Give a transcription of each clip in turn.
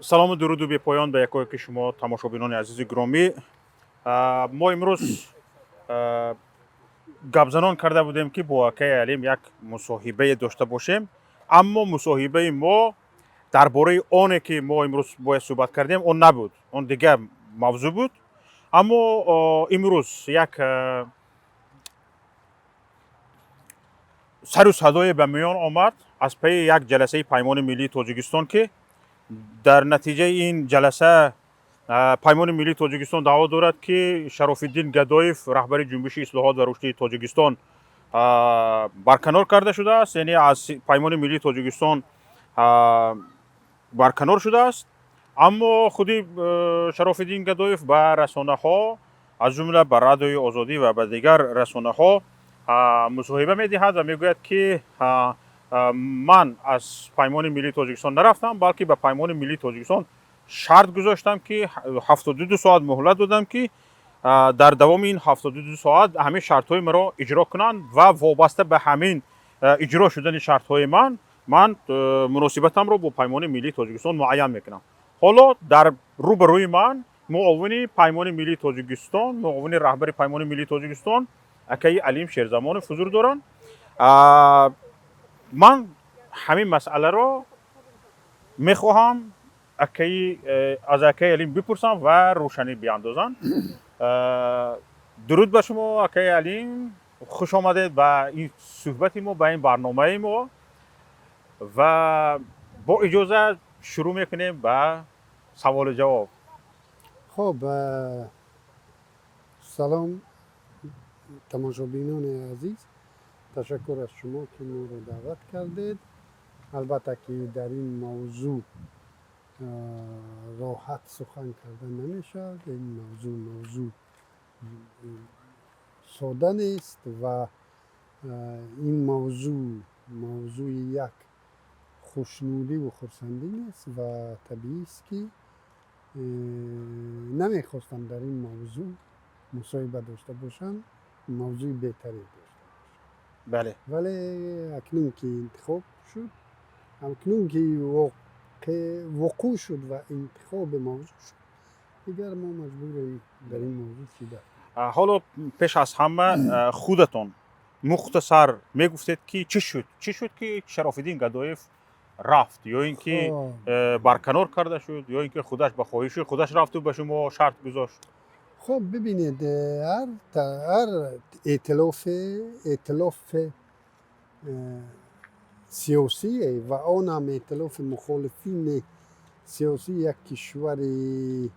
Салому дуруду бепоён ба якое ки шумо, тамошобинони азизи гиромӣ. Мо имрӯз гапзанон карда будем, ки бо акаи Алим як мусоҳибае дошта бошем, аммо мусоҳибаи мо дар бораи оне, ки мо имрӯз бояд суҳбат кардем, он набуд, он дигар мавзӯъ буд. Аммо имрӯз як сару садое ба миён омад аз пайи як ҷаласаи Паймони миллии Тоҷикистон, ки дар натиҷаи ин ҷаласа Паймони миллии Тоҷикистон даъво дорад, ки Шарофиддин Гадоев, раҳбари Ҷунбиши ислоҳот ва рушди Тоҷикистон, барканор карда шудааст, яъне аз Паймони миллии Тоҷикистон барканор шудааст. Аммо худи Шарофиддин Гадоев ба расонаҳо, аз ҷумла ба Радиои Озодӣ ва ба дигар расонаҳо мусоҳиба медиҳад ва мегӯяд, ки ман аз Паймони миллии Тоҷикистон нарафтам, балки ба Паймони миллии Тоҷикистон шарт гузоштам, ки 72 соат муҳлат додам, ки дар давоми ин 72 соат ҳамин шартҳои маро иҷро кунанд ва вобаста ба ҳамин иҷро шудани шартҳои ман, ман муносибатамро бо Паймони миллии Тоҷикистон муайян мекунам. Ҳоло дар рӯ ба рӯи ман муовини Паймони миллии Тоҷикистон, муовини раҳбари Паймони миллии Тоҷикистон акаи Алим Шерзамонов ҳузур доранд. Ман ҳамин масъаларо мехоҳам аз акаи Алим бипурсам ва рӯшанӣ биандозам. Дуруд ба шумо, акаи Алим, хуш омадед ба ин суҳбати мо, ба ин барномаи мо ва бо иҷоза шурӯъ мекунем ба саволу ҷавоб. Хоб, салом, тамошобинони азиз, ташаккур аз шумо, ки моро даъват кардед. Албатта, ки дар ин мавзӯъ роҳат сухан карда намешавад. Ин мавзӯъ сода нест ва ин мавзӯъ мавзӯи як хушнудиву хурсандӣ нест ва табиист, ки намехостам дар ин мавзӯъ мусоҳиба дошта бошам, мавзӯи беҳтаре дошта бошам. Вале акнун ки интихоб шуд, акнун ки вуқӯъ шуд ва интихоби мавзӯъ шуд, дигар мо маҷбурем дар ин мавзӯъ суҳбат кунем. Ҳоло пеш аз ҳама худатон мухтасар мегуфтед, ки чӣ шуд, чӣ шуд, ки Шарофиддин Гадоев рафт ё ин ки барканор карда шуд, ё ин ки худаш ба хоҳиши худаш рафту ба шумо шарт гузошт? Хуб, бибинед, ҳар эътилофе сиёсие ва он ҳам эътилофи мухолифини сиёсии як кишвари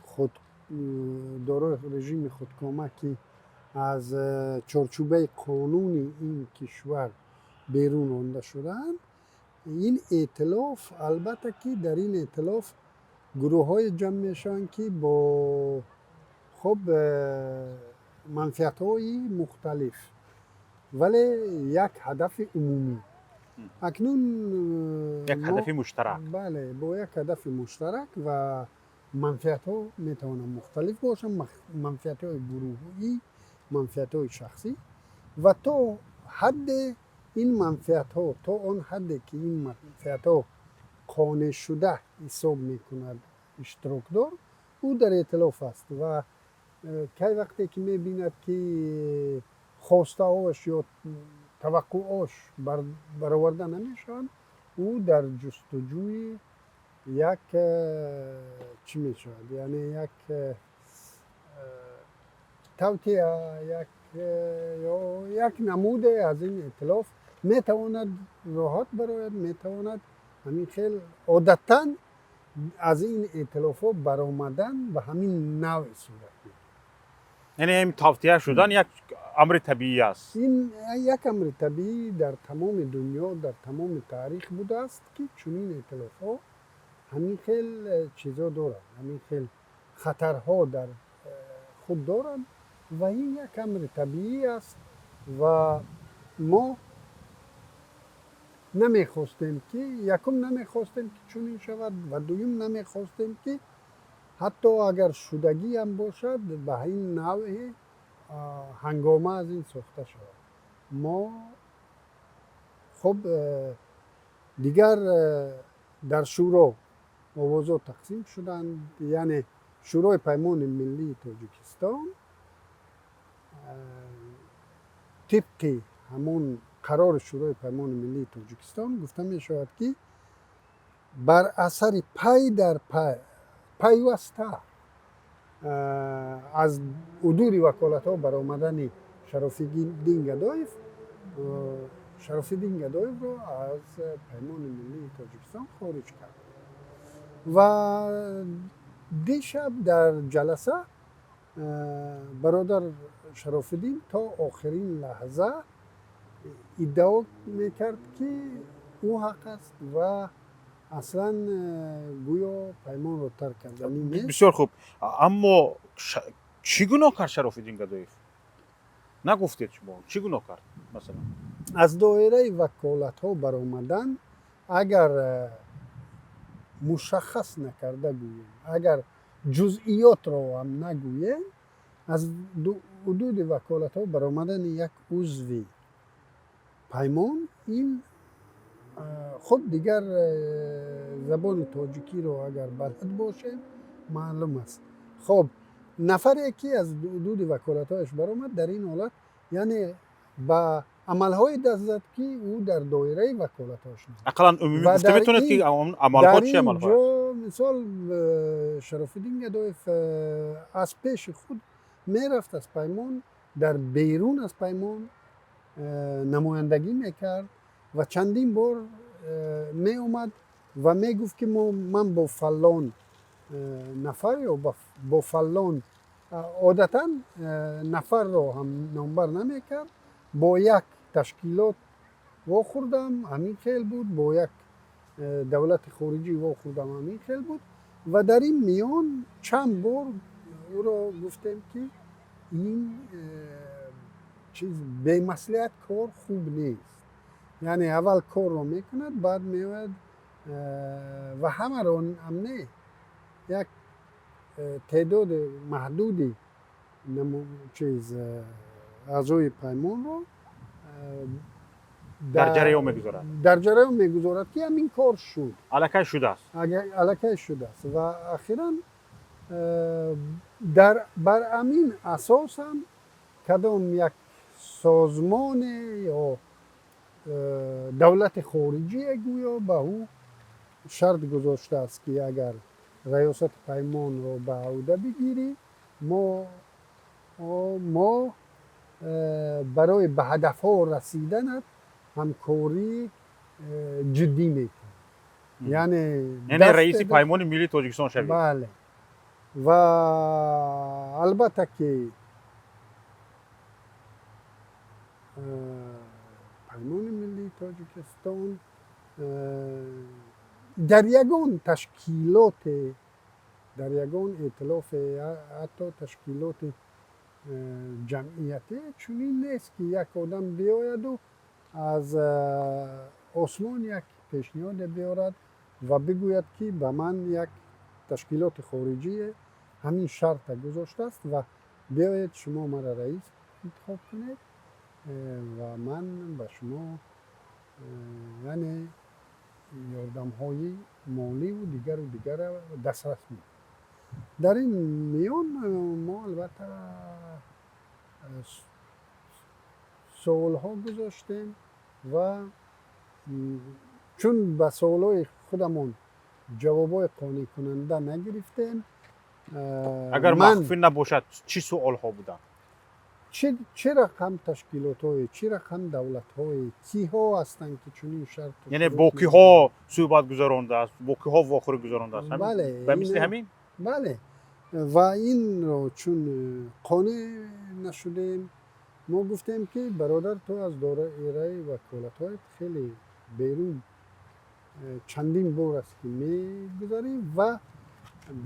худ дорои режими худкома, ки аз чорчӯбаи қонуни ин кишвар берун ронда шудаанд, ин эътилоф, албатта, ки дар ин эътилоф гурӯҳҳое ҷамъ мешаванд, ки бо хуб манфиатҳои мухталиф, вале як ҳадафи умумӣ. Акнун як ҳадафи муштарак. Бале, бо як ҳадафи муштарак ва манфиатҳо метавонанд мухталиф бошанд, манфиатҳои гурӯҳӣ, манфиатҳои шахсӣ ва то ҳадде ин манфиатҳо, то он ҳадде ки ин манфиатҳо қонеъшуда ҳисоб мекунад иштирокдор, ӯ дар эътилоф аст ва кай вақте ки мебинад, ки хостаҳоаш ё таваққуош бароварда намешаванд, ӯ дар ҷустуҷӯи як чӣ мешавад, яъне як тавтиа, як ё як намуде аз ин эътилоф метавонад роҳат барояд, метавонад ҳамин хел. Одатан аз ин эътилофҳо баромадан ба ҳамин навъи сурат мегирад. Яъне ин тавтиа шудан як амри табиӣ аст. Ин як амри табиӣ дар тамоми дунё, дар тамоми таърих будааст, ки чунин эътилофҳо ҳамин хел чизо доранд, ҳамин хел хатарҳо дар худ доранд ва ин як амри табиӣ аст. Ва мо намехостем ки, якум, намехостем, ки чунин шавад ва дуюм, намехостем, ки ҳатто агар шудагиам бошад, ба ин навъи ҳангома аз ин сохта шавад. Мо хуб дигар дар шӯро Овозҳо тақсим шуданд, яъне Шӯрои Паймони Миллии Тоҷикистон тибқи ҳамон қарори Шӯрои Паймони Миллии Тоҷикистон гуфта мешавад, ки бар асари пай дар пай пайваста аз ҳудуди ваколатҳо баромадани Шарофиддин Гадоев, Шарофиддин Гадоевро аз Паймони Миллии Тоҷикистон хориҷ кард. Ва дишаб дар ҷаласа бародар Шарофиддин то охирин лаҳза иддао мекард, ки ӯ ҳақ аст ва аслан гӯё паймонро тарк карданӣ нест. Бисёр хуб, аммо чӣ гуноҳ кард Шарофиддин Гадоев? Нагуфтед шумо, чӣ гуноҳ кард, масалан? Аз доираи ваколатҳо баромадан, агар мушаххас накарда гӯем, агар ҷузъиётро ҳам нагӯем, аз ҳудуди ваколатҳо баромадани як узви паймон ин хуб, дигар забони тоҷикиро агар балад бошем, маълум аст. Хоб, нафаре ки аз ҳудуди ваколатҳояш баромад, дар ин ҳолат яъне ба амалҳое даст зад, ки ӯ дар доираи ваколатҳош набуд. Ақаллан умумӣ гуфта метавонед, ки амалҳо чи амалҳо? Ҷо мисол, Шарофиддин Гадоев аз пеши худ мерафт, аз паймон, дар берун аз паймон намояндагӣ мекард ва чандин бор меомад ва мегуфт, ки ман бо фалон нафар ё бо фалон, одатан нафарро ҳам номбар намекард, бо як ташкилот вохӯрдам, ҳамин хел буд, бо як давлати хориҷӣ вохӯрдам, ҳамин хел буд. Ва дар ин миён чанд бор ӯро гуфтем, ки ин чиз бемаслиҳат кор хуб нест, яъне аввал корро мекунад, баъд меояд ва ҳамаро ҳам не, як теъдоди маҳдуди чиз аъзои паймонро дар ҷараён мегузорад. Дар ҷараён мегузорад, ки ҳамин кор шуд. Аллакай шудааст. Аллакай шудааст. Ва ахиран бар ҳамин асосам кадом як созмоне ё давлати хориҷие гӯё ба ӯ шарт гузоштааст, ки агар раёсати паймонро ба ӯҳда бигирӣ, мо барои ба ҳадафҳо расиданат ҳамкории ҷиддӣ мекунем, яъне яъне раиси Паймони Миллии Тоҷикистон шавед. Бале, ва албатта ки Паймони Миллии Тоҷикистон дар ягон ташкилоте, дар ягон эътилофе, ҳатто ташкилоти ҷамъиятӣ чунин нест, ки як одам биёяду аз осмон як пешниҳоде биёрад ва бигӯяд, ки ба ман як ташкилоти хориҷие ҳамин шарта гузоштааст ва биёед, шумо мара раис интихоб кунед ва ман ба шумо яъне ёрдамҳои моливу дигару дигара дастрас мекунам. Дар ин миён мо албатта суолҳо гузоштем ва чун ба суолҳои худамон ҷавобҳои қонеъкунанда нагирифтем. Агар махфӣ набошад, чӣ суолҳо буданд? Чӣ рақам ташкилотҳое, чӣ рақам давлатҳое, киҳо ҳастанд, ки чунин шарт? Яъне бо киҳо суҳбат гузарондааст, бо киҳо вохӯрӣ гузарондааст? Бале. Ба мисли ҳамин. Бале, ва инро чун қонеъ нашудем, мо гуфтем, ки бародар, ту аз доираи ваколатҳоят хеле берун чандин бор аст, ки мегузарӣ ва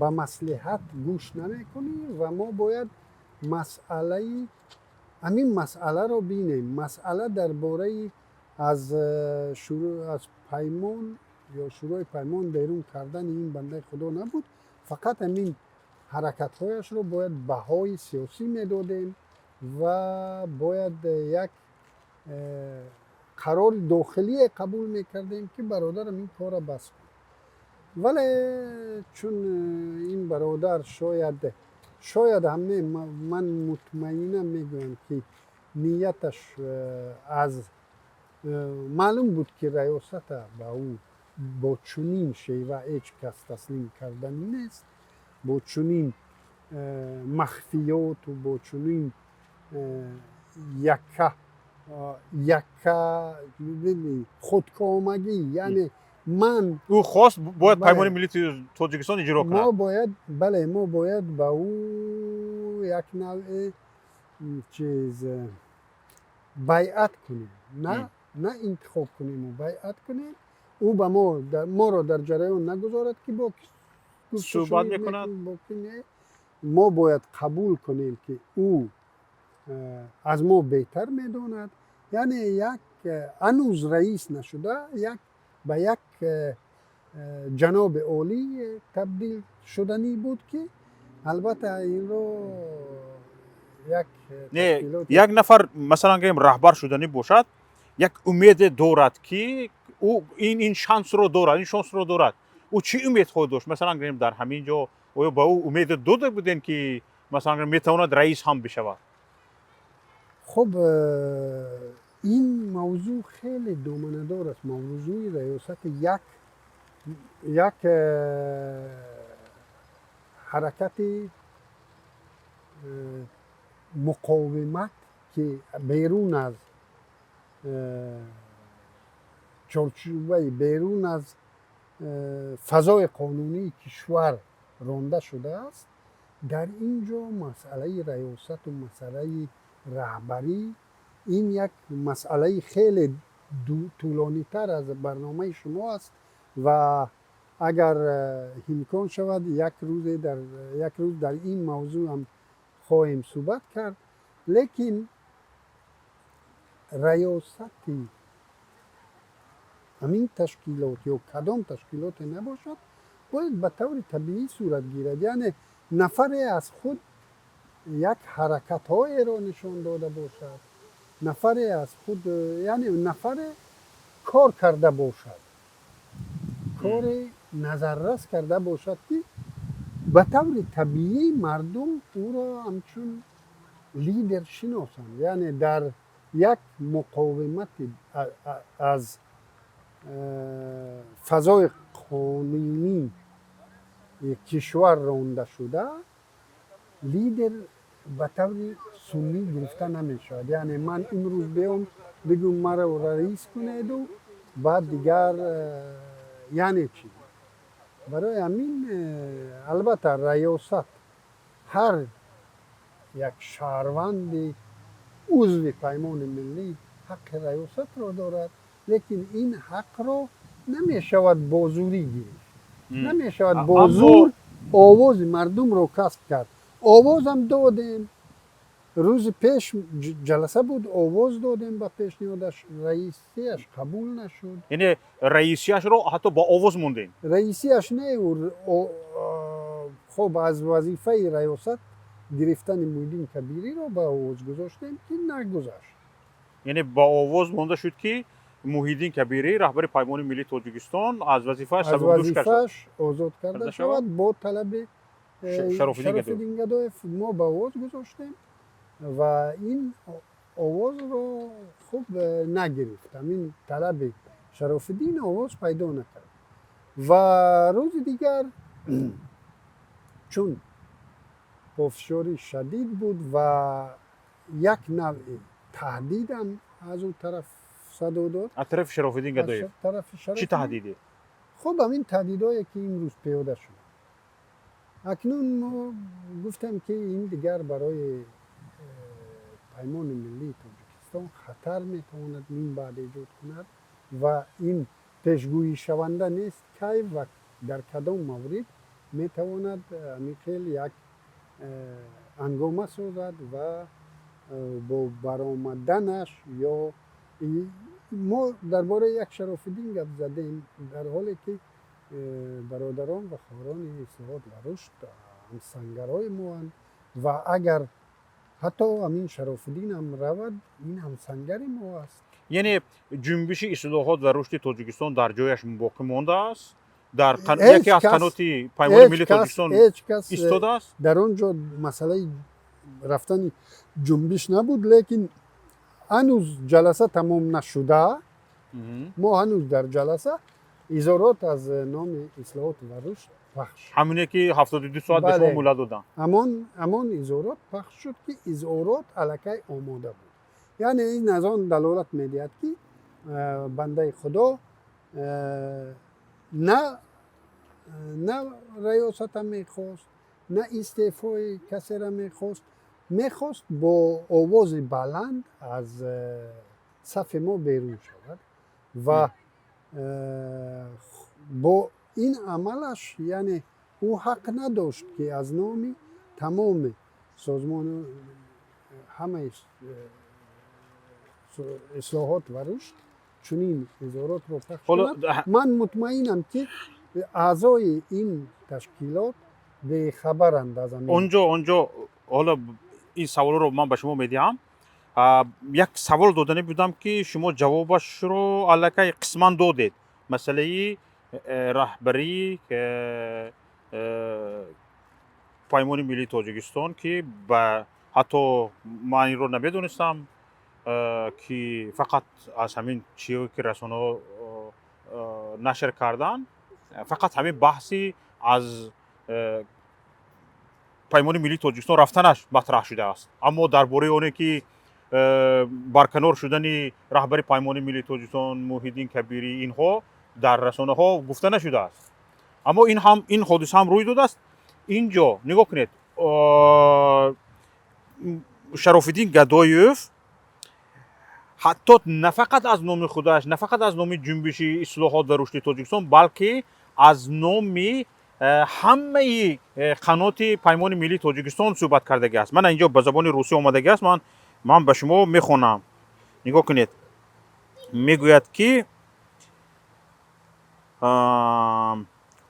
ба маслиҳат гӯш намекунӣ ва мо бояд масъалаи ҳамин масъаларо бинем. Масъала дар бораи аз паймон ё Шӯрои Паймон берун кардани ин бандаи худо набуд, фақат ҳамин ҳаракатҳояшро бояд баҳои сиёсӣ медодем ва бояд як қарори дохилие қабул мекардем, ки бародарам, ин корро бас кун. Вале чун ин бародар шояд ҳам не, ман мутмаинан мегӯям, ки нияташ аз маълум буд, ки раёсата ба ӯ бо чунин шева ҳеҷ кас таслим карданӣ нест, бо чунин махфиёту бо чунин якка якка худкомагӣ, яъне ман Ӯ хост, бояд Паймони миллии Тоҷикистон иҷро мо кунад. Бояд, бале, мо бояд ба ӯ як навъе чиз байъат кунем, на интихоб куниму байъат кунем. Ӯ ба мо моро дар ҷараён нагузорад, ки бо суҳбат мекунад. Бо ки не. Мо бояд қабул кунем, ки ӯ аз мо беҳтар медонад. Яъне як ҳанӯз раис нашуда, як ба як ҷаноби олӣ табдил шуданӣ буд, ки албатта инро як Не, ташкилоти як нафар, масалан гӯем, раҳбар шуданӣ бошад, як умеде дорад, ки ӯ ин шансро дорад, ин шонсро дорад. Ӯ чӣ умедҳо дошт, масалан гӯем, дар ҳамин ҷо? Оё ба ӯ умеде дода будем, ки, масалан гӯем, метавонад раис ҳам бишавад? Хуб, ин мавзӯъ хеле доманадор аст. Мавзӯи раёсати як ҳаракати муқовимат, ки берун аз чорчӯбаи, берун аз фазои қонунии кишвар ронда шудааст, дар ин ҷо масъалаи раёсату масъалаи раҳбарӣ ин як масъалаи хеле тӯлонитар аз барномаи шумо аст ва агар имкон шавад, як рӯз дар ин мавзӯъ ҳам хоҳем суҳбат кард. Лекин раёсати ҳамин ташкилот ё кадом ташкилоте набошад, бояд ба таври табиӣ сурат гирад. Яъне нафаре аз худ як ҳаракатҳоеро нишон дода бошад, нафаре аз худ, яъне нафаре кор карда бошад, кори назаррас карда бошад, ки ба таври табиӣ мардум ӯро ҳамчун лидер шиносанд. Яъне дар як муқовимати аз фазои қонунии кишвар ронда шуда, лидер ба таври суннӣ гирифта намешавад. Яъне ман имрӯз биём, бигӯм, маро раис кунеду баъд дигар яъне чӣ? Барои ҳамин албатта раёсат, ҳар як шаҳрванди узви Паймони Миллӣ ҳаққи раёсатро дорад, лекин ин ҳақро намешавад бо зӯрӣ гирифт, намешавад бо зӯр овози мардумро касб кард. Овозам додем, рӯзи пеш ҷаласа буд, овоз додем ба пешниҳодаш, раисияш қабул нашуд. Яъне раисияшро ҳатто бо овоз мондем? Раисияш не, хоб, аз вазифаи раёсат гирифтани Муҳиддин Кабириро ба овоз гузоштем, ки нагузашт. Яъне ба овоз монда шуд, ки Муҳиддин Кабирӣ, раҳбари Паймони Миллии Тоҷикистон, аз вазифааш аз сабукдӯш кард вазифааш озод карда шавад бо талаби Шарофиддин. Гадоев. Мо ба овоз гузоштем ва ин овозро хуб нагирифт. Ҳамин талаби Шарофиддин овоз пайдо накард. Ва рӯзи дигар, чун пофишорӣ шадид буд ва як навъи таҳдидам аз ӯ тараф садо дод. Аз тарафи Шарофиддин Гадоев? Тарафи. Чӣ таҳдиде? Хуб, ҳамин таҳдидое, ки имрӯз пиёда шуд. Акнун мо гуфтем, ки ин дигар барои Паймони Миллии Тоҷикистон хатар метавонад мин баъд эҷод кунад ва ин пешгӯишаванда нест, кай ва дар кадом маврид метавонад ҳамин хел як ҳангома созад ва бо баромаданаш ё мо дар бораи як Шарофиддин гап задем, дар ҳоле ки бародарон ва хоҳарони Ислоҳот ва Рушд ҳамсангарҳои моанд ва агар ҳатто ҳамин Шарофиддин ҳам равад, ин ҳамсангари мо аст. Яъне Ҷунбиши Ислоҳот ва Рушди Тоҷикистон дар ҷояш боқӣ мондааст. Дар яке аз қаноти Паймони миллии Тоҷикистон истодааст. Дар он ҷо масъалаи рафтани Ҷунбиш набуд, лекин ҳанӯз ҷаласа тамом нашуда, мо ҳанӯз дар ҷаласа, изҳорот аз номи Ислоҳот ва рушд пахш. Ҳамоне ки 72 соат ба шумо муҳлат доданд. Ҳамон изҳорот пахш шуд, ки изҳорот аллакай омода буд. Яъне ин аз он далолат медиҳад, ки бандаи худо на раёсата мехост, на истеъфои касеро мехост, мехост бо овози баланд аз сафи мо берун шавад ва бо ин амалаш, яъне ӯ ҳақ надошт, ки аз номи тамоми созмону ҳамаи Ислоҳот ва рушд чунин изҳоротро пахш кунад. Ман мутмаинам, ки аъзои ин ташкилот бехабаранд аз ҳамин. Онҷо ҳоло ин саволро ман ба шумо медиҳам. Як савол доданӣ будам, ки шумо ҷавобашро аллакай қисман додед. Масъалаи раҳбарии Паймони миллии Тоҷикистон, ки ба ҳатто ман инро намедонистам, ки фақат аз ҳамин чие, ки расонаҳо нашр карданд, фақат ҳамин баҳси аз Паймони миллии Тоҷикистон рафтанаш матраҳ шудааст, аммо дар бораи оне ки барканор шудани раҳбари Паймони миллии Тоҷикистон Муҳиддин Кабирӣ, инҳо дар расонаҳо гуфта нашудааст. Аммо ин ҳам, ин ҳодиса ҳам рӯй додааст. Ин ҷо нигоҳ кунед, Шарофиддин Гадоев ҳатто на фақат аз номи худаш, на фақат аз номи Ҷунбиши Ислоҳот ва рушди Тоҷикистон, балки аз номи ҳамаи қаноти Паймони миллии Тоҷикистон суҳбат кардагӣ аст. Мана, инҷо ба забони русӣ омадагӣ аст, ман ба шумо мехонам, нигоҳ кунед. Мегӯяд, ки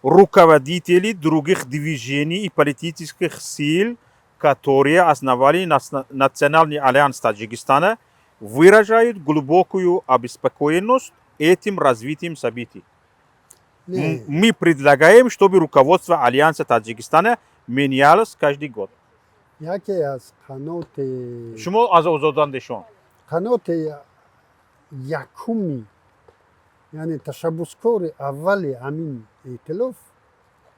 руководители других движений и политических сил, которые основали Национальный альянс Таджикистана, выражают глубокую обеспокоенность этим развитием событий. Мы предлагаем, чтобы руководство Альянса Таджикистана менялось каждый год. Яке аз қаноти Шумо аз Озодандешон. Қаноти якуми, яъне ташаббускори аввали ҳамин эътилоф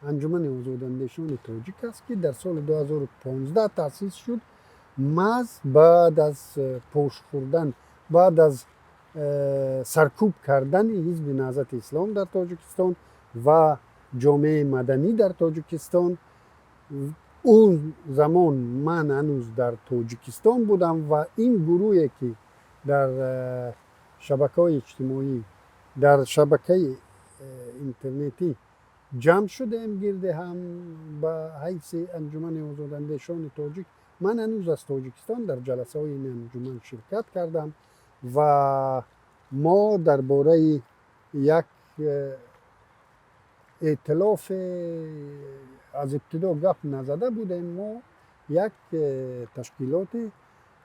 Анҷумани озодандешони тоҷик аст, ки дар соли 2015 таъсис шуд, маҳз баъд аз пош хӯрдан, баъд аз саркӯб кардани Ҳизби Наҳзати Ислом дар Тоҷикистон ва ҷомеаи маданӣ дар Тоҷикистон. Он замон ман ҳанӯз дар Тоҷикистон будам ва ин гурӯҳе, ки дар шабакаҳои иҷтимоӣ, дар шабакаи интернетӣ ҷамъ шудем гирди ҳам ба ҳайси Анҷумани озодандешони тоҷик, ман ҳанӯз аз Тоҷикистон дар ҷаласаҳои ин анҷуман ширкат кардам ва мо дар бораи як эътилоф аз ибтидо гап назада будем. Мо як ташкилоти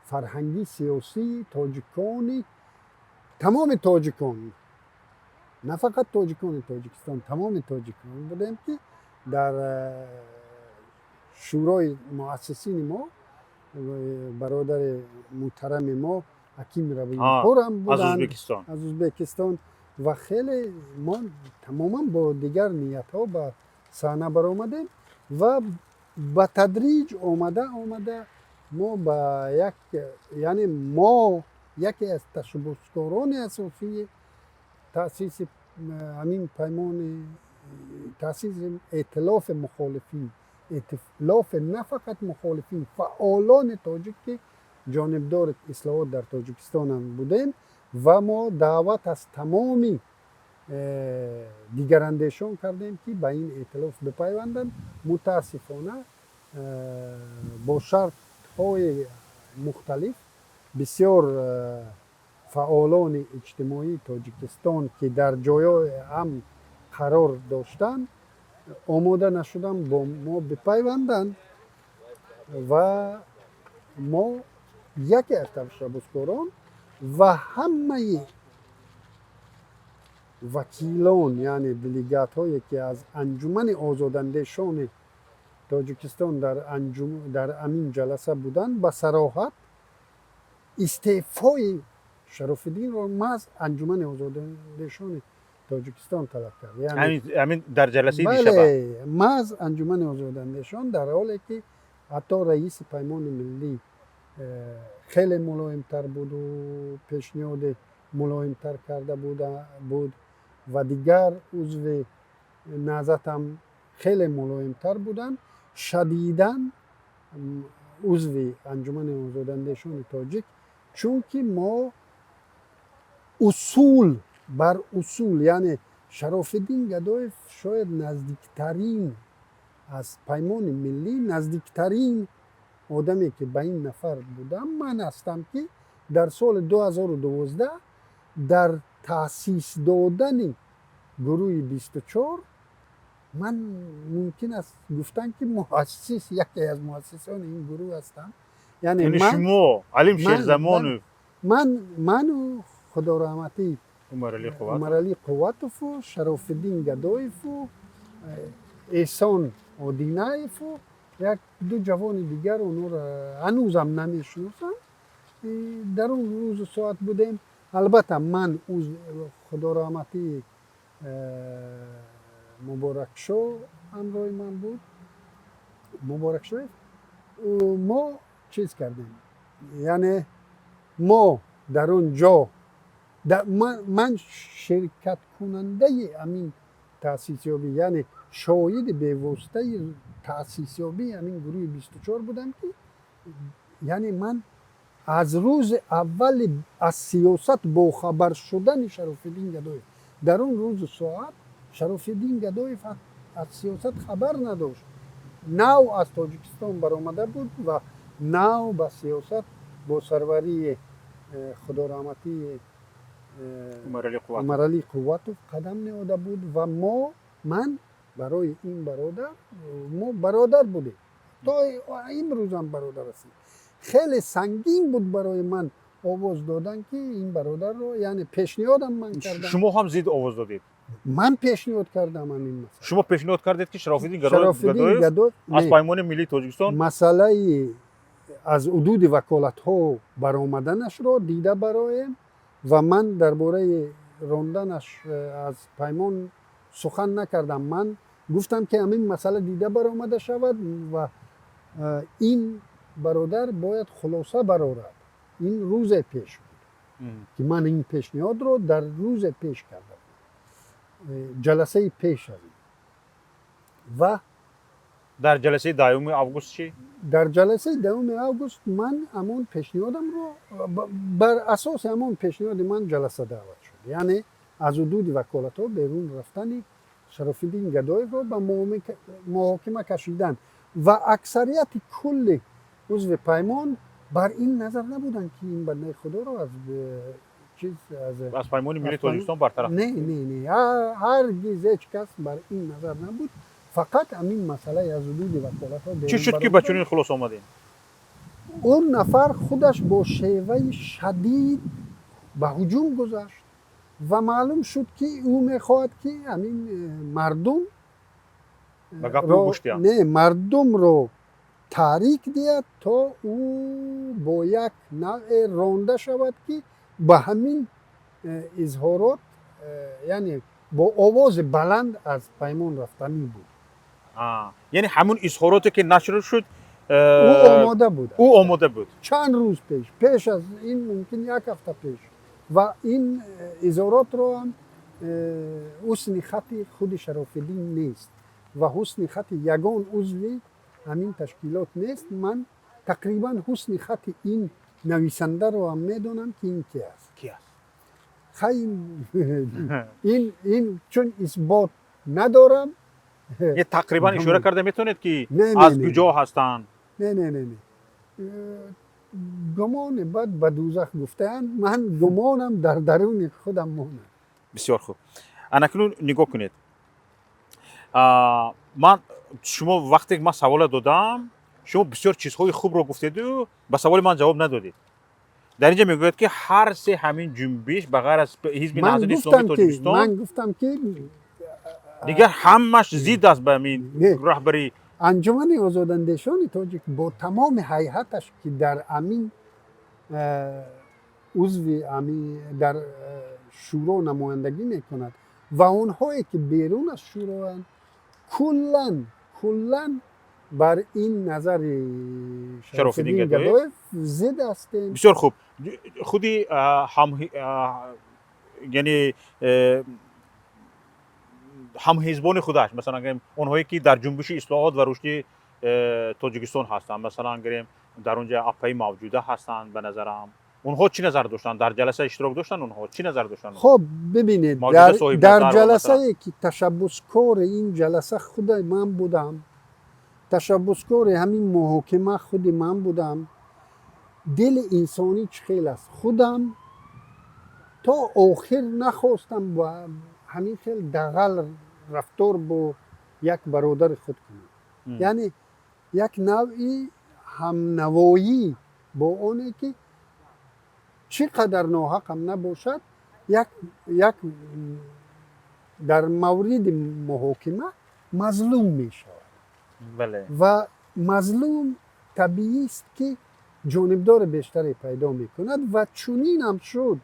фарҳангӣ, сиёсии тоҷикони, тамоми тоҷикон, на фақат тоҷикони Тоҷикистон, тамоми тоҷикон будем, ки дар шӯрои муассисини мо бародари муҳтарами мо Ҳаким Рабиқурам буданд аз Ӯзбекистон ва хеле мо тамоман бо дигар ниятҳо ба саҳна баромадем ва ба тадриҷ омада омада мо ба як, яъне мо яке аз ташаббускорони асосии таъсиси ҳамин паймони, таъсиси эътилофи мухолифин, эътилофи на фақат мухолифин, фаъолони тоҷик, ки ҷонибдори ислоҳот дар Тоҷикистонам будем ва мо даъват аз тамоми дигарандешон кардем, ки ба ин эътилоф бипайванданд. Мутаассифона, бо шартҳои мухталиф бисёр фаъолони иҷтимоии Тоҷикистон, ки дар ҷойҳои амн қарор доштанд, омода нашуданд бо мо бипайванданд ва мо яке аз ташаббускорон ва ҳамаи Вакилон, яъне делегатҳое, ки аз Анҷумани озодандешони Тоҷикистон дар ҳамин ҷаласа буданд, ба сароҳат истеъфои Шарофиддинро маҳз Анҷумани озодандешони Тоҷикистон талаб кард. Ҳамин дар ҷаласаи дишаба? Бале, маҳз Анҷумани озодандешон, дар ҳоле ки ҳатто раиси Паймони Миллӣ хеле мулоимтар буду пешниҳоди мулоимтар карда буд ва дигар узви Наҳзатам хеле мулоимтар буданд, шадидан узви Анҷумани озодандешони тоҷик, чунки мо усул бар усул, яъне Шарофиддин Гадоев шояд наздиктарин аз Паймони Миллӣ, наздиктарин одаме, ки ба ин нафар будам, ман ҳастам, ки дар соли 2012 дар таъсис додани гурӯҳи 24 ман, мумкин аст гуфтан, ки муассис, яке аз муассисони ин гурӯҳ ҳастам. Яъне шумо, Алим Шерзамонов? Ману худораҳматӣ Умаралӣ Қувватову Шарофиддин Гадоеву Эҳсон Одинаеву як ду ҷавони дигар, онҳоро ҳанӯзам намешиносам, дар он рӯзу соат будем. Албатта, ман худораҳматӣ Муборакшо ҳамроҳи ман буд, Муборакшоев. Мо чиз кардем, яъне мо дар он ҷо ман ширкаткунандаи ҳамин таъсисёбӣ, яъне шоҳиди бевоситаи таъсисёбии ҳамин гурӯҳи 24 будам, ки яъне ман аз рӯзи аввали аз сиёсат бохабар шудани Шарофиддин Гадоев, дар он рӯзу соат Шарофиддин Гадоев аз сиёсат хабар надошт, нав аз Тоҷикистон баромада буд ва нав ба сиёсат бо сарварии худораҳматии Умаралӣ Қувватов қадам ниҳода буд. Ва мо, ман барои ин бародар, мо бародар будем, то имрӯзам бародар ҳастем, хеле сангин буд барои ман овоз додан, ки ин бародарро, яъне пешниҳодам ман кардам. Шумо ҳам зид овоз додед? Ман пешниҳод кардам ҳамин масъала. Шумо пешниҳод кардед, ки Шарофиддин Гадоев аз Паймони Миллии Тоҷикистон Масъалаи аз ҳудуди ваколатҳо баромаданашро дида бароем ва ман дар бораи ронданаш аз паймон сухан накардам. Ман гуфтам, ки ҳамин масъала дида баромада шавад ва ин бародар бояд хулоса барорад. Ин рӯзе пеш буд, ки ман ин пешниҳодро дар рӯзе пеш кардам, ҷаласаи пеш аз ин ва Дар ҷаласаи 10-уми август чӣ? Дар ҷаласаи 10-уми август ман ҳамон пешниҳодамро, бар асоси ҳамон пешниҳоди ман ҷаласа даъват шуд, яъне аз ҳудуди ваколатҳо берун рафтани Шарофиддин Гадоевро ба муҳокима кашидан. Ва аксарияти кулли узви паймон бар ин назар набуданд, ки ин бандаи худоро аз чиз аз Паймони Миллии Тоҷикистон бартараф. Не, не, не, ҳаргиз ҳеҷ кас бар ин назар набуд, фақат ҳамин масъалаи аз ҳудуди ваколатҳо. Чӣ шуд, ки ба чунин хулоса омадем? Он нафар худаш бо шеваи шадид ба ҳуҷум гузашт ва маълум шуд, ки ӯ мехоҳад, ки ҳамин мардум Ба гапи ӯ гӯш диҳанд. Не, мардумро таҳрик диҳад, то ӯ бо як навъе ронда шавад, ки ба ҳамин изҳорот, яъне бо овози баланд аз паймон рафтанӣ буд. Яъне ҳамун изҳороте, ки нашр шуд? Ӯ омода буд. Ӯ омода буд. Чанд рӯз пеш, пеш аз ин, мумкин як ҳафта пеш. Ва ин изҳоротро ҳам ҳусни хати худи Шарофиддин нест ва ҳусни хати ягон узви ҳамин ташкилот нест. Ман тақрибан ҳусни хати ин нависандаро ҳам медонам, ки ин ки аст. Ки аст? Хай, ин чун исбот надорам. Тақрибан ишора карда метавонед, ки аз куҷо ҳастанд? Не, не, не, не, гумони бад ба дӯзах гуфтаанд, ман гумонам дар даруни худам монад. Бисёр хуб. Анакнун нигоҳ кунед, ман шумо вақте ман савола додам, шумо бисёр чизҳои хубро гуфтеду ба саволи ман ҷавоб надодед. Дар инҷа мегӯяд, ки ҳар се ҳамин ҷунбиш, ба ғайр аз Ҳизби Наҳзати Исломии Тоҷикистон, ман гуфтам, ки дигар ҳамаш зид аст ба ҳамин раҳбарӣ. Анҷумани озодандешони тоҷик бо тамоми ҳайаташ, ки дар амин узви дар шӯро намояндагӣ мекунад, ва онҳое ки берун аз шӯроанд, куллан бар ин назари Шарофиддин Гадоев зид ҳастем. Бисёр хуб. Худи, яъне ҳамҳизбони худаш, масалан гирем, онҳое ки дар Ҷунбиши ислоҳот ва рушди Тоҷикистон ҳастанд, масалан гирем, дар он ҷа апаи Мавҷуда ҳастанд, ба назарам, онҳо чӣ назар доштанд? Дар ҷаласа иштирок доштанд, онҳо чӣ назар доштанд? Хоб, бибинед, дар ҷаласае ки ташаббускори ин ҷаласа худи ман будам, ташаббускори ҳамин муҳокима худи ман будам, дили инсонӣ чӣ хел аст, худам то охир нахостам ба ҳамин хел дағал рафтор бо як бародари худ кунам, яъне як навъи ҳамнавоӣ бо оне ки чӣ қадар ноҳақам набошад, як дар мавриди муҳокима мазлум мешавад ва мазлум табиист, ки ҷонибдори бештаре пайдо мекунад, ва чунинам шуд.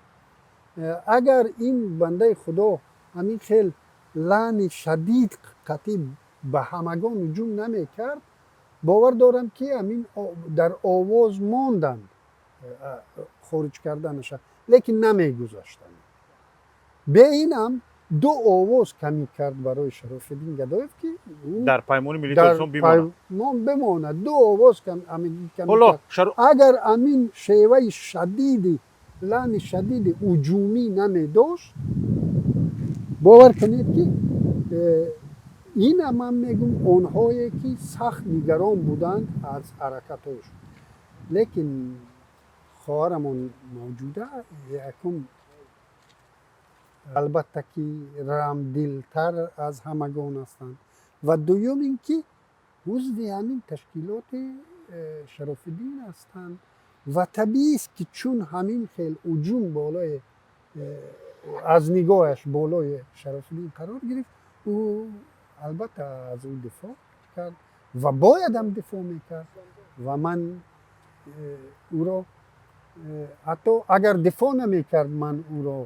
Агар ин бандаи худо ҳамин хел лаъни шадид қатъӣ ба ҳамагон ҳуҷум намекард, бовар дорам, ки ҳамин дар овоз монданд хориҷ карданаша, лекин намегузаштанд. Бе инам ду овоз камӣ кард барои Шарофиддин Гадоев, ки дар Паймони Миллии Тоҷикистон бимонад. Бимонад. Ду овоз камӣ кард. Агар амин шеваи шадиди лаъни шадиди ҳуҷумӣ намедошт, бовар кунед, ки ина ман мегум, онҳое ки сахт нигарон буданд аз ҳаракатҳояшон. Лекин хоҳарамон Мавҷуда якум, албатта, ки рамдилтар аз ҳамагон ҳастанд, ва дуюм ин ки узви ҳамин ташкилоти Шарофиддин ҳастанд, ва табиист, ки чун ҳамин хел ҳуҷум болои аз нигоҳаш болои Шарофиддин қарор гирифт, ӯ албатта аз ӯ дифоъ кард ва боядам дифоъ мекард. Ва ман ӯро ҳатто агар дифоъ намекард, ман ӯро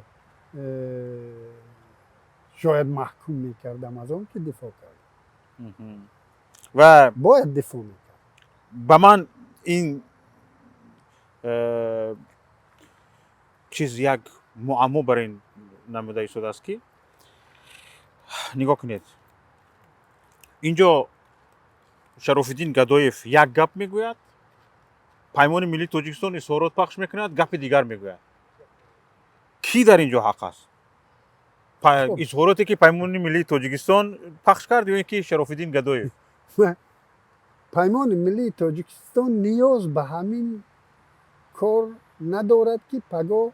шояд маҳкум мекардам аз он ки дифоъ кард. Ва бояд дифоъ мекард. Ба ман ин чиз як муаммо бар ин намуда истодааст, ки нигоҳ кунед, инҷо Шарофиддин Гадоев як гап мегӯяд, Паймони Миллии Тоҷикистон изҳорот пахш мекунад, гапи дигар мегӯяд. Кӣ дар ин ҷо ҳақ аст? Изҳороте ки Паймони Миллии Тоҷикистон пахш кард ё ин ки Шарофиддин Гадоев? Паймони Миллии Тоҷикистон ниёз ба ҳамин кор надорад, ки пагоҳ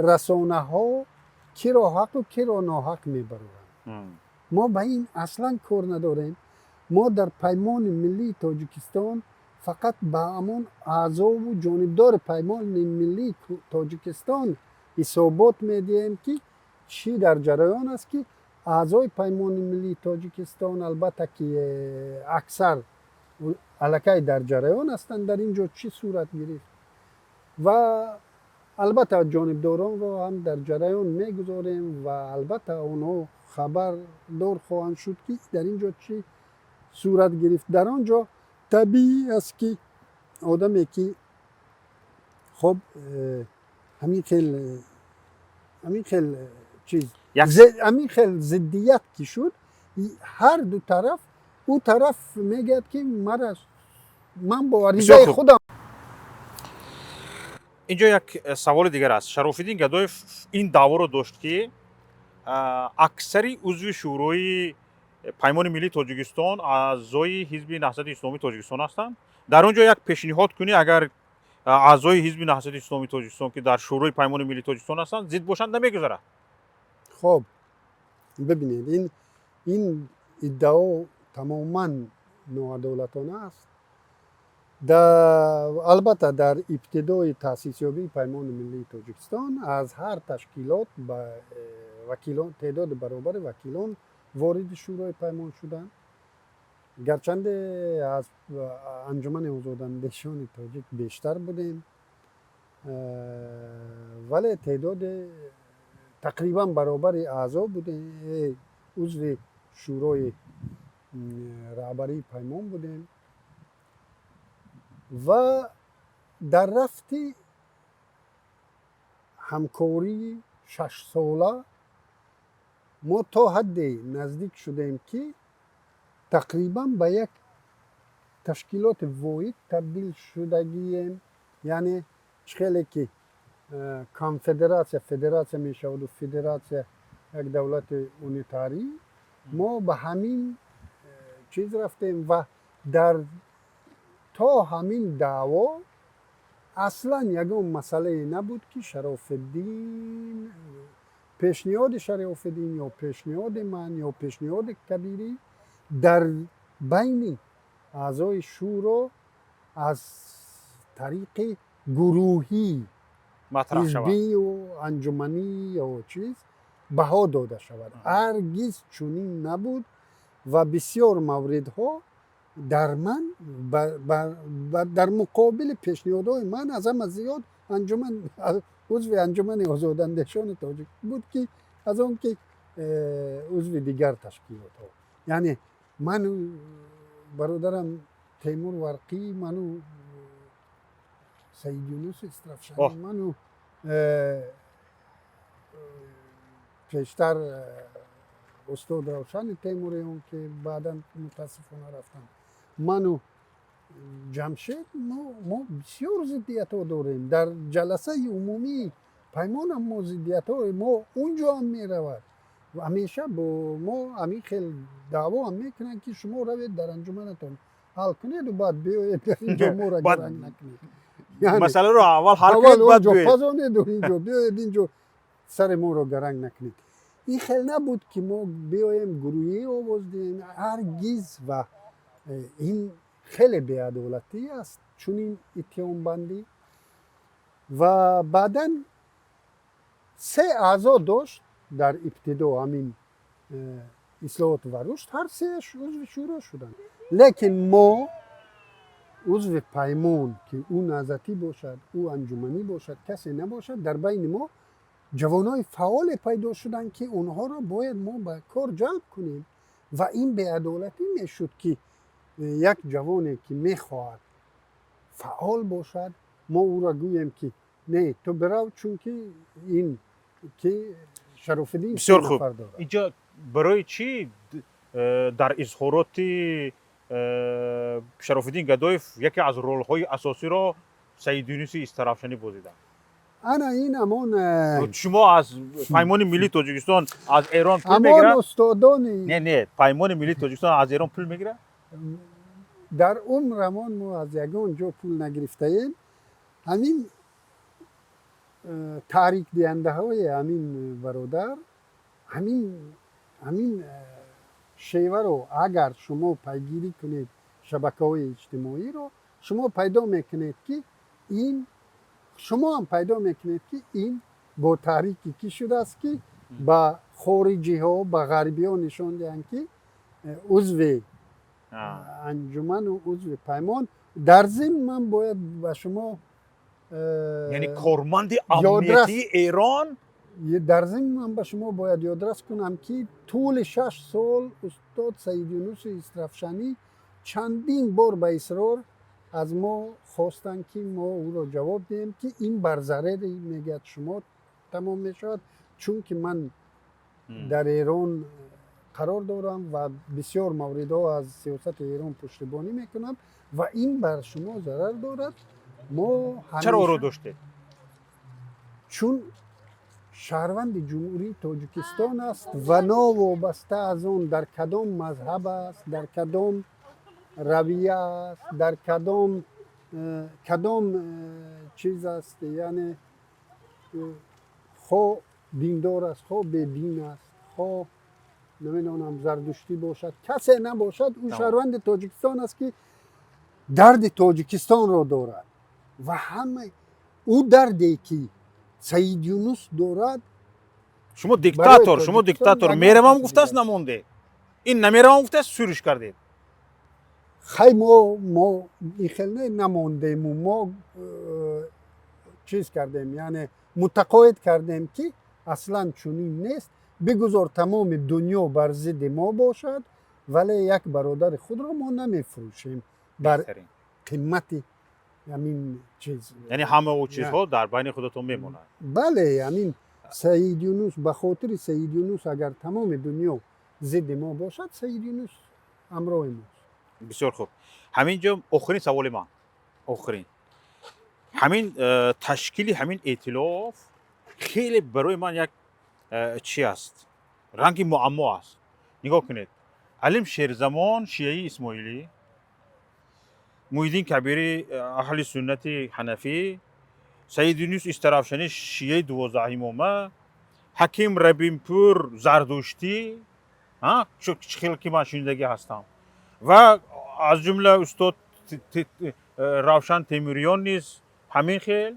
расонаҳо киро ҳақу киро ноҳақ мебароранд. Мо ба ин аслан кор надорем. Мо дар Паймони Миллии Тоҷикистон фақат ба ҳамон аъзову ҷонибдори Паймони Миллии Тоҷикистон ҳисобот медиҳем, ки чӣ дар ҷараён аст, ки аъзои Паймони Миллии Тоҷикистон, албатта, ки аксар аллакай дар ҷараён ҳастанд, дар ин ҷо чӣ сурат гирифт, ва албатта ҷонибдоронро ҳам дар ҷараён мегузорем, ва албатта онҳо хабардор хоҳанд шуд, ки дар ин ҷо чӣ сурат гирифт. Дар он ҷо табиӣ аст, ки одаме ки хоб ҳамин хел чиз, ҳамин хел зиддият ки шуд, ҳар ду тараф, ӯ тараф мегӯяд, ки мара ман бо аризаи худам. Инҷо як саволи дигар аст. Шарофиддин Гадоев ин даъворо дошт, ки аксари узви шӯрои Паймони Миллии Тоҷикистон аъзои Ҳизби Наҳзати Исломии Тоҷикистон ҳастанд. Дар он ҷо як пешниҳод кунӣ, агар аъзои Ҳизби Наҳзати Исломии Тоҷикистон, ки дар шӯрои Паймони Миллии Тоҷикистон ҳастанд, зид бошанд, намегузарад. Хоб, бибинед, ин иддао тамоман ноадолатона аст. Албатта, дар ибтидои таъсисёбии Паймони миллии Тоҷикистон аз ҳар ташкилот ба вакилон, теъдоди баробари вакилон вориди Шӯрои Паймон шуданд. Гарчанде аз Анҷумани озодандешони тоҷик бештар будем, вале теъдоди тақрибан баробари аъзо будем, узви Шӯрои раҳбарии Паймон будем. Ва дар рафти ҳамкории 6сола мо то ҳадде наздик шудем, ки тақрибан ба як ташкилоти воҳид табдил шудагием. Яъне чӣ хеле ки конфедератсия федератсия мешаваду федератсия як давлати унитарӣ, мо ба ҳамин чиз рафтем. Ва дар то ҳамин даъво аслан ягон масъалае набуд, ки Шарофиддин, пешниҳоди Шарофиддин ё пешниҳоди ман ё пешниҳоди Кабирӣ дар байни аъзои шӯро аз тариқи гурӯҳӣ, ҳизбию анҷуманӣ ё чиз баҳо дода шавад. Ҳаргиз чунин набуд. Ва бисёр мавридҳо дар ман, дар муқобили пешниҳодҳои ман, аз ҳама зиёд анҷуман, узви Анҷумани озодандешони тоҷик буд, ки аз он ки узви дигар ташкилотҳо. Яъне ману бародарам Темур Варқӣ, ману Саид Юнус Истаравшанӣ, ману пештар устод Равшани Темуриён, ки баъдан мутаассифона рафтанд, ману Ҷамшед, мо бисёр зиддиятҳо дорем. Дар ҷаласаи умумии Паймонам мо зиддиятҳои мо унҷо ҳам меравад. Ҳамеша бо мо ҳамин хел даъво ҳам мекунанд, ки шумо равед, дар анҷуманатон ҳал кунеду баъд биёед, дар инҷо моро гаранг накунед. Масъаларо аввал ҳал кунед, баъд биёед пазонеду инҷо биёед, инҷо сари моро гаранг накунед. Ин хел набуд, ки мо биёем, гурӯҳӣ овоз диҳем, ҳаргиз. Ва ин хеле беадолатӣ аст, чунин иттиҳомбандӣ. Ва баъдан се аъзо дошт дар ибтидо ҳамин Ислоҳот ва рушд, ҳар сеаш узви шӯро шуданд. Лекин мо, узви Паймон, ки ӯ наҳзатӣ бошад, ӯ анҷуманӣ бошад, касе набошад, дар байни мо ҷавонои фаъоле пайдо шуданд, ки онҳоро бояд мо ба кор ҷалб кунем. Ва ин беадолатӣ мешуд, ки як ҷавоне, ки мехоҳад фаъол бошад, мо ӯро гӯем, ки не, ту бирав, чунки ин ки Шарофиддин Бисёр хуб. Инҷо барои чӣ дар изҳороти Шарофиддин Гадоев яке аз ролҳои асосиро Саид Юнуси Истаравшанӣ бозиданд? Ана ин ҳамон Шумо аз Паймони миллии Тоҷикистон аз Эрон пул ҳамон мегирад? устодони Не, Паймони миллии Тоҷикистон аз Эрон пул мегирад? Дар умрамон мо аз ягон ҷо пул нагирифтаем. Ҳамин таърикдиҳандаҳои ҳамин бародар ҳамин шеваро агар шумо пайгирӣ кунед, шабакаҳои иҷтимоиро шумо пайдо мекунед, ки ин шумо ҳам пайдо мекунед, ки ин бо таҳрики кӣ шудааст, ки ба хориҷиҳо, ба ғарбиҳо нишон диҳанд, ки узви анҷуману узви Паймон. Дар зимн ман бояд ба шумо Яъне корманди амниятии Эрон. Дар зимн ман ба шумо бояд ёдрас кунам, ки тӯли 6 сол устод Саид Юнуси Истаравшанӣ чандин бор ба исрор аз мо хостанд, ки мо ӯро ҷавоб диҳем, ки ин бар зарари, мегӯяд, шумо тамом мешавад, чунки ман дар Эрон қарор дорам ва бисёр мавридҳо аз сиёсати Эрон пуштибонӣ мекунам ва ин бар шумо зарар дорад. Мо Чаро ӯро доштед? Чун шаҳрванди Ҷумҳурии Тоҷикистон аст ва новобаста аз он дар кадом мазҳаб аст, дар кадом равия аст, дар кадом чиз аст, яъне хо диндор аст, хо бедин аст, хо намедонам, зардуштӣ бошад, касе набошад, ӯ шаҳрванди Тоҷикистон аст, ки Дарди Тоҷикистонро дорад ва ҳама ӯ дарде, ки Саид Юнус дорад. Шумо диктатор, шумо диктатор. Меравам гуфтааст, намонде. Ин намеравам гуфтааст, суриш кардед. Хай, мо ин хел не намондему, мо чиз кардем, яъне мутақоид кардем, ки аслан чунин нест. Бигузор тамоми дунё бар зидди мо бошад, вале як бародари худро мо намефурӯшем бар қимати ҳамин чиз. Яъне ҳама ӯ чизҳо дар байни худатон мемонад. Бале, ҳамин Саид Юнус, ба хотири Саид Юнус агар тамоми дунё зидди мо бошад, Саид Юнус ҳамроҳи мост. Бисёр хуб. Ҳамин ҷо охирин саволи ман, охирин. Ҳамин ташкили ҳамин эътилоф хеле барои ман як чи аст, ранги муаммо аст. Нигоҳ кунед: Алим Шерзамон шиаи исмоилӣ, Муҳиддин Кабирӣ аҳли суннати ҳанафӣ, Саид Юнус Истаравшанӣ шиаи дувоздаҳимома, Ҳаким Рабинпур зардуштӣ, чӣ хел ки ман шунидагӣ ҳастам, ва аз ҷумла устод Равшан Темуриён низ ҳамин хел.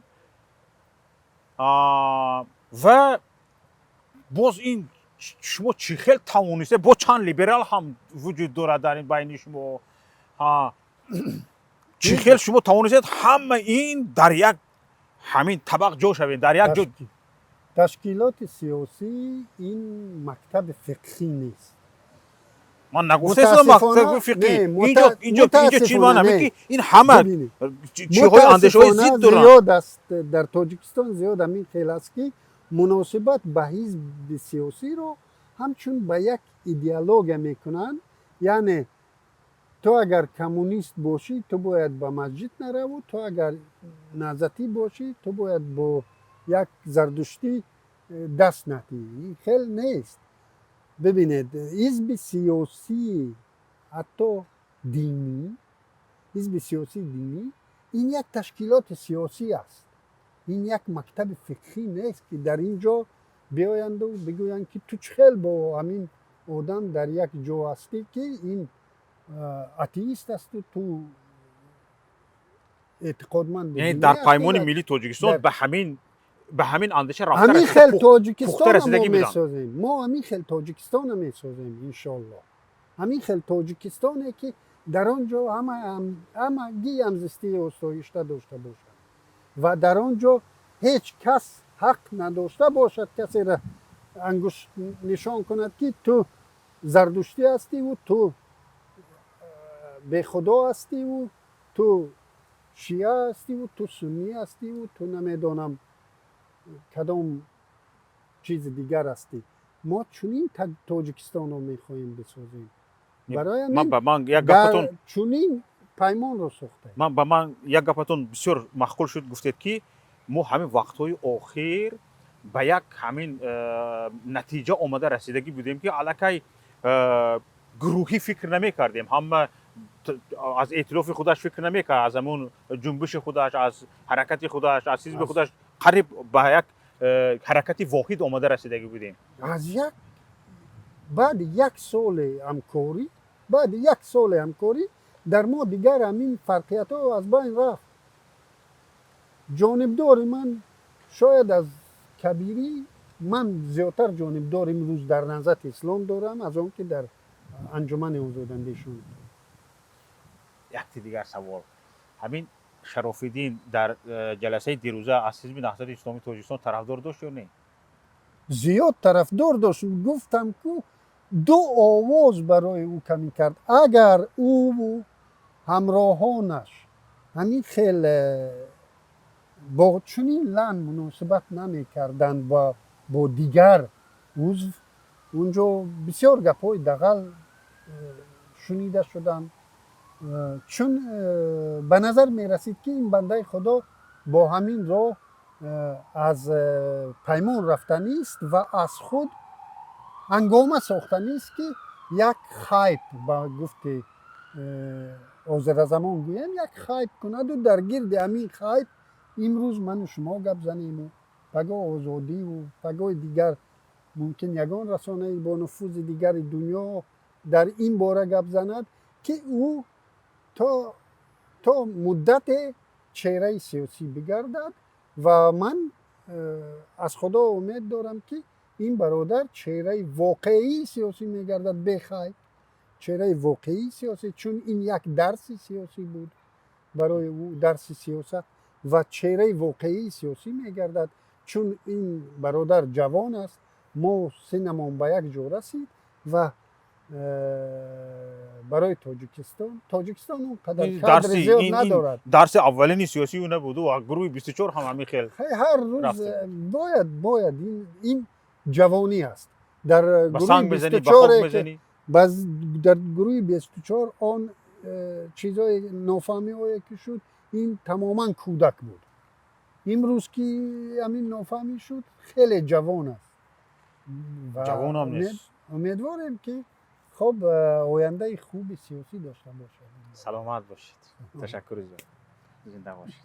Ва боз ин шумо чӣ хел тавонистед? Бо чанд либерал ҳам вуҷуд дорад дар ин байни шумо. Чӣ хел шумо тавонистед ҳама ин дар як ҳамин табақ ҷо шавед, дар як ҷо? Ташкилоти сиёсӣ ин мактаби фиқҳӣ нест. Ман нагуфтаистам мактаби фиқҳӣ. Инҷо чи ман ҳамин, ки ин ҳама чиҳои андешаҳои зид доранд. Зиёд аст дар Тоҷикистон, зиёд ҳамин хел аст, ки муносибат ба ҳизби сиёсиро ҳамчун ба як идеология мекунанд. Яъне ту агар коммунист бошӣ, ту бояд ба масҷид нараву, ту агар наҳзатӣ бошӣ, ту бояд бо як зардуштӣ даст надиҳӣ. Ин хел нест. Бибинед, ҳизби сиёсӣ, ҳатто динӣ, ҳизби сиёсии динӣ ин як ташкилоти сиёсӣ аст, ин як мактаби фиқҳӣ нест, ки дар ин ҷо биёянду бигӯянд, ки ту чӣ хел бо ҳамин одам дар як ҷо ҳастӣ, ки ин атеист асту ту эътиқодманд. Яъне дар Паймони миллии Тоҷикистон ба ҳамин андеша рафта ҳамин хел Тоҷикистона мо месозем. Мо ҳамин хел Тоҷикистона месозем, иншоаллоҳ. Ҳамин хел Тоҷикистоне, ки дар он ҷо ҳамагӣ ҳамзистии осоишта дошта бошад ва дар он ҷо ҳеҷ кас ҳақ надошта бошад касеро ангушт нишон кунад, ки ту зардуштӣ ҳастиву ту бехудо ҳастиву ту шиа ҳастиву ту суннӣ ҳастиву ту намедонам кадом чизи дигар ҳастӣ. Мо чунин Тоҷикистонро мехоҳем бисозем. Барои ҳамин чунин паймонро сохтаем. Ман ба ман як гапатон бисёр маъқул шуд. Гуфтед, ки мо ҳамин вақтҳои охир ба як ҳамин натиҷа омада расидагӣ будем, ки аллакай гурӯҳӣ фикр намекардем, ҳама аз эътилофи худаш фикр намекард, аз ҳамун ҷунбиши худаш, аз ҳаракати худаш, аз ҳизби худаш, қариб ба як ҳаракати воҳид омада расидагӣ будем. Аз як баъди як соли ҳамкорӣ, баъди як соли ҳамкорӣ дар мо дигар ҳамин фарқиятҳо аз байн рафт. Ҷонибдори ман шояд аз Кабирӣ ман зиёдтар ҷонибдор имрӯз дар Наҳзати Ислом дорам, аз он ки дар Анҷумани озодандешон. Якти дигар савол. Ҳамин Шарофиддин дар ҷаласаи дирӯза аз ҳизби Наҳзати Исломии Тоҷикистон тарафдор дошт ё не? Зиёд тарафдор дошт. Гуфтам, ку ду овоз барои ӯ камӣ кард. Агар ӯ ҳамроҳонаш ҳамин хел бо чунин лаҳн муносибат намекарданд бо дигар узв, унҷо бисёр гапҳои дағал шунида шуданд, чун ба назар мерасид, ки ин бандаи худо бо ҳамин роҳ аз паймон рафтанист ва аз худ ҳангома сохтанист, ки як хайп, ба гуфти ҳозиразамон гӯям, як хайп кунаду дар гирди ҳамин хайп имрӯз ману шумо гап занему, пагоҳ Озодиву пагоҳи дигар мумкин ягон расонаи бо нуфузи дигари дунё дар ин бора гап занад, ки ӯ то То муддате чеҳраи сиёсӣ бигардад ва ман аз Худо умед дорам, ки ин бародар чеҳраи воқеии сиёсӣ мегардад, бехайр, чеҳраи воқеии сиёсӣ, чун ин як дарси сиёсӣ буд барои ӯ, дарси сиёсат, ва чеҳраи воқеии сиёсӣ мегардад, чун ин бародар ҷавон аст, мо синнамон ба як ҷо расид ва барои Тоҷикистон он қадар кадри зиёд надорад. Дарси аввалини сиёсии ӯ набуд, ӯ гурӯҳи 24 ҳам ҳамин хел. Ҳар рӯз бояд ин ҷавонӣ аст. Дар гурӯҳи 24, дар гурӯҳи 24 он чизҳои нофаҳмиҳое ки шуд, ин тамоман кӯдак буд. Имрӯз ки ҳамин нофаҳмӣ шуд, хеле ҷавон аст. Ҷавонам нест. Умедворем, ки хоб ояндаи хуби сиёсӣ дошта бошад. Саломат бошед, ташаккури зиёд, зинда бошед.